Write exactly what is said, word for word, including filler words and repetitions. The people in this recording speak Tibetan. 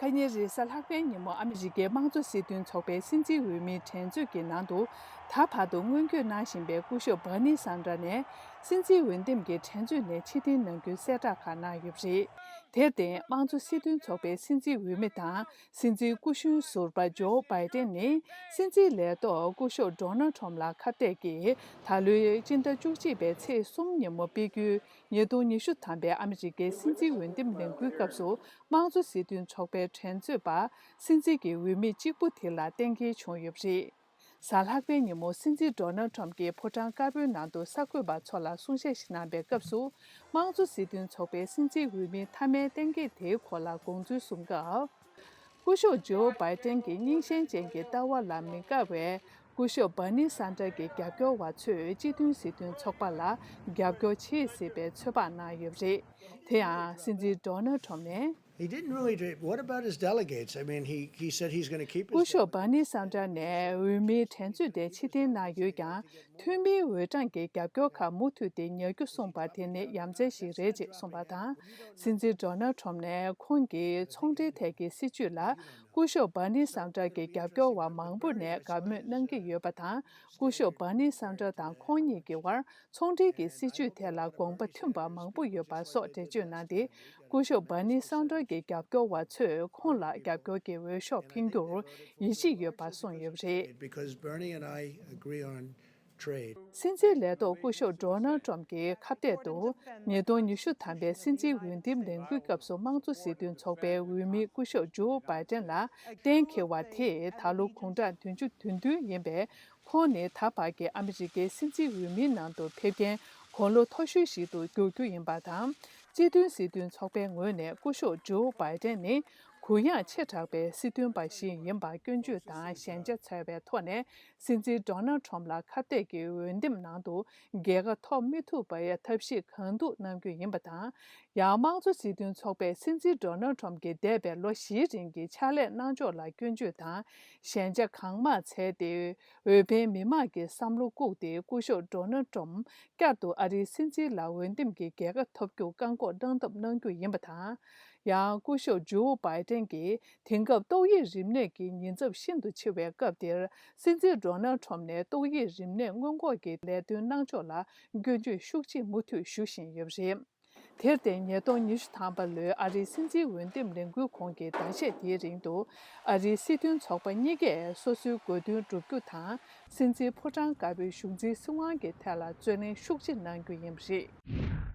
ཁ་ཉིན་རེས་གཟའ་ལྷག་པའི་ཉིན་མོ་ཨ་མི་རི་ཀའི་དམངས་གཙོ་སྲིད་དོན་ཚོགས་པའི་སྲིད་འཛིན་འོས་མིའི་འགྲན་རྩོད་ཀྱི་ནང་དུ་ད་བར་དུ་མངོན་བསྐྱོད་གནང་བཞིན་པའི་སྐུ་ཞབས་བྷར་ནི་སན་ཏྲ་ནས་སྲིད་འཛིན་འོས་འདེམས་ཀྱི་འགྲན་རྩོད་ནས་ཕྱིར་འཐེན་གནང་རྒྱུའི་གསལ་བསྒྲགས་ཁག་གནང་ཡོད་པ་རེད། དེར་བརྟེན་དམངས་གཙོ་སྲིད་དོན་ཚོགས་པའི་སྲིད་འཛིན་འོས་མི་དང་སྲིད་འཛིན་སྐུ་གཞོན་ཟུར་པ་ཇོ་བྷའི་ཏན་ནི་སྲིད་འཛིན་ལས་ཐོག་སྐུ་ཞབས་ཌོ་ནལ་ཊམ་ལ་ཁ་གཏད་ཀྱིས་ད་ལོའི་སྤྱི་ཟླ་བཅུ་གཅིག་པའི་ཚེས་གསུམ་ཉིན་མོ་སྤེལ་རྒྱུའི་ཉིས་སྟོང་ཉི་ཤུ་ཐམ་པའི་ཨ་མི་རི་ཀའི་སྲིད་འཛིན་འོས་འདེམས་ལས་འགུལ་སྐབས་སུ་དམངས་གཙོ་སྲིད་དོན་ཚོགས་པའི་འགྲན་རྩོད་པ་སྲིད་འཛིན་གྱི་འོས་མི་གཅིག་པུ་དེ་ལ་གཏན་འཁེལ་བྱུང་ཡོད་པ་རེད། གཟའ་ལྷག་པའི་ཉིན་མོ་སྲིད་འཛིན་ཌོ་ནལ་ཊམ་གྱིས་ཕོ་བྲང་དཀར་པོའི་ནང་དུ་གསར་འགོད་པ་ཚོ་ལ་གསུང་བཤད་ཞིག་གནང་པའི་སྐབས་སུ། དམངས་གཙོ་སྲིད་དོན་ཚོགས་པའི་སྲིད་འཛིན་འོས་མི་མཐའ་མའི་གཏན་འཁེལ་དེའི་སྐོར་ལ་དགོངས་ཚུལ་གསུང་སྐབས། སྐུ་ཞབས་ཇོ་བྷའི་ཏན་གྱི་རྙིང་ཞེན་ཅན་གྱི་ལྟ་བ་ལ་མི་དགའ་བའི་སྐུ་ཞབས་བྷར་ནི་སན་ཏྲ་གྱི་རྒྱབ་སྐྱོར་བ་ཚོས་སྤྱི་མཐུན་སྲིད་དོན་ཚོགས་པ་ལ་རྒྱབ་སྐྱོར་བྱེད་སྲིད་པའི་ཚོད་དཔག་གནང་ཡོད་པ་རེད། དེ་ཡང་སྲིད་འཛིན་ཌོ་ནལ་ཊམ་ནས། He didn't really do. What about his delegates? I mean, he, he said he's going to keep his. སྐུ་ཞབས་བྷར་ནི་སན་ཏྲ་ནས་འོས་མིའི་འགྲན་རྩོད་དེ་ཕྱིར་འཐེན་གནང་ཡོད་ཀྱང་། འཐུས་མིའི་འོས་གྲངས་ཀྱི་རྒྱབ་སྐྱོར་ཁག་མུ་མཐུད་དེ་ཉར་རྒྱུ་གསུངས་པ་དེ་ནི་ཡ་མཚན་ཞིག་རེད་ཅེས་གསུངས་པ་དང་། སྲིད་འཛིན་ཌོ་ནལ་ཊམ་ནས་ཁོང་གིས་ཚོང་འབྲེལ་ཐད་ཀྱི་སྲིད་བྱུས་ལ་སྐུ་ཞབས་བྷར་ནི་སན་ཏྲ་གྱི་རྒྱབ་སྐྱོར་བ་མང་པོ་ནས་དགའ་མོས་གནང་གི་ཡོད་པ་དང་། སྐུ་ཞབས་བྷར་ནི་སན་ཏྲ་དང་ཁོང་གཉིས་ཀྱི་དབར་ཚོང་འབྲེལ་གྱི་སྲིད་བྱུས་ཐད་ལ་དགོངས་པ་མཐུན་པ་མང་པོ་ཡོད་པ་སོགས་འགྲེལ་བརྗོད་གནང་སྟེ། སྐུ་ཞབས་བྷར་ནི་སན་ཏྲ་གྱི་རྒྱབ་སྐྱོར་བ་ཚོས་ཁོང་ལ་རྒྱབ་སྐྱོར་གྱི་འོས་ཤོག་འཕེན་རྒྱུར་ཡིད་ཆེས་ཡོད་པ་གསུངས་ཡོད་པ་རེད། Because Bernie and I agree on trade. སྲིད་འཛིན་ལས་ཐོག་སྐུ་ཞབས་ཌོ་ནལ་ཊམ་གྱི་ཁ་གཏད་དུ་ཉིས་སྟོང་ཉི་ཤུ་ཐམ་པའི་སྲིད་འཛིན་འོས་འདེམས་ལས་འགུལ་སྐབས་སུ་དམངས་གཙོ་སྲིད་དོན་ཚོགས་པའི་འོས་མི་སྐུ་ཞབས་ཇོ་བྷའི་ཏན་ལ་གཏན་འཁེལ་བ་དེས་ད་ལོ་དགུང་གྲངས་བདུན་ཅུ་དོན་བདུན་ཡིན་པས། ཁོང་ནི་ད་བར་གྱི་ཨ་མི་རི་ཀའི་སྲིད་འཛིན་འོས་མིའི་ནང་དུ་ཕེབས་མཁན་དགུང་ལོ་མཐོ་ཤོས་ཤིག་ཏུ་འགྱུར་རྒྱུ་ཡིན་པ་དང་། སྤྱི་མཐུན་སྲིད་དོན་ཚོགས་པའི་ངོས་ནས་སྐུ་ཞབས་ཇོ་བྷའི་ཏན་ནི་གུ་ཡངས་ཆེ་དྲགས་པའི་སྲིད་དོན་པ་ཞིག་ཡིན་པ་སྐྱོན་བརྗོད་དང་ཞན་ཆ་འཚོལ་བའི་ཐོག་ནས། སྲིད་འཛིན་ཌོ་ནལ་ཊམ་ལ་ཁ་གཏད་ཀྱི་འོས་འདེམས་ནང་དུ་རྒྱལ་ཁ་ཐོབ་མི་ཐུབ་པའི་ཐབས་ཤེས་གང་ཐུབ་གནང་རྒྱུ་ཡིན་པ་དང་། ཡང་དམངས་གཙོ་སྲིད་དོན་ཚོགས་པས་སྲིད་འཛིན་ཌོ་ནལ་ཊམ་གྱིས་འདས་པའི་ལོ་བཞིའི་རིང་གི་ཕྱག་ལས་གནང་ཕྱོགས་ལ་སྐྱོན་བརྗོད་དང་ཞན་ཆ་གང་མང་འཚོལ་ཏེ། འོས་འཕེན་མི་མང་གི་བསམ་བློ་བཀུག་སྟེ། སྐུ་ཞབས་ཌོ་ནལ་ཊམ་བསྐྱར་དུ་ཨ་རིའི་སྲིད་འཛིན་ལ་འོས་འདེམས་ཀྱི་རྒྱལ་ཁ་ཐོབ་རྒྱུ་བཀག་འགོག་གནང་ཐབས་གནང་རྒྱུ་ཡིན་པ་དང་། ཡང་སྐུ་ཞབས་ཇོ་བྷའི་ཏན་གྱིས་དེང་སྐབས་ཏོག་དབྱིབས་རིམས་ནད་ཀྱི་ཉེན་ཚབས་ཤིན་ཏུ་ཆེ་བའི་སྐབས་འདིར། སྲིད་འཛིན་ཌོ་ནལ་ཊམ་ནས་ཏོག་དབྱིབས་རིམས་ནད་སྔོན་འགོག་གི་ལས་དོན་གནང་ཕྱོགས་ལ་སྐྱོན་བརྗོད་ཤུགས་ཆེ་མུ་མཐུད་ཞུ་བཞིན་ཡོད་པ་རེད། དེར་བརྟེན། ཉིས་སྟོང་ཉི་ཤུ་ཐམ་པ་ལོའི་ཨ་རིའི་སྲིད་འཛིན་འོས་འདེམས་ལས་འགུལ་གོང་གི་ཟླ་ཤས་དེའི་རིང་དུ། ཨ་རིའི་སྲིད་དོན་ཚོགས་པ་གཉིས་ཀས་སོ་སོའི་དགོས་འདུན་བསྒྲུབ་རྒྱུ་དང་། སྲིད་འཛིན་ཕོ་བྲང་དཀར་པོའི་གཞུང་འཛིན་སྲིད་དབང་གི་ཐད་ལ་རྩོད་ལེན་ཤུགས་ཆེ་གནང་རྒྱུ་ཡིན་པ་རེད།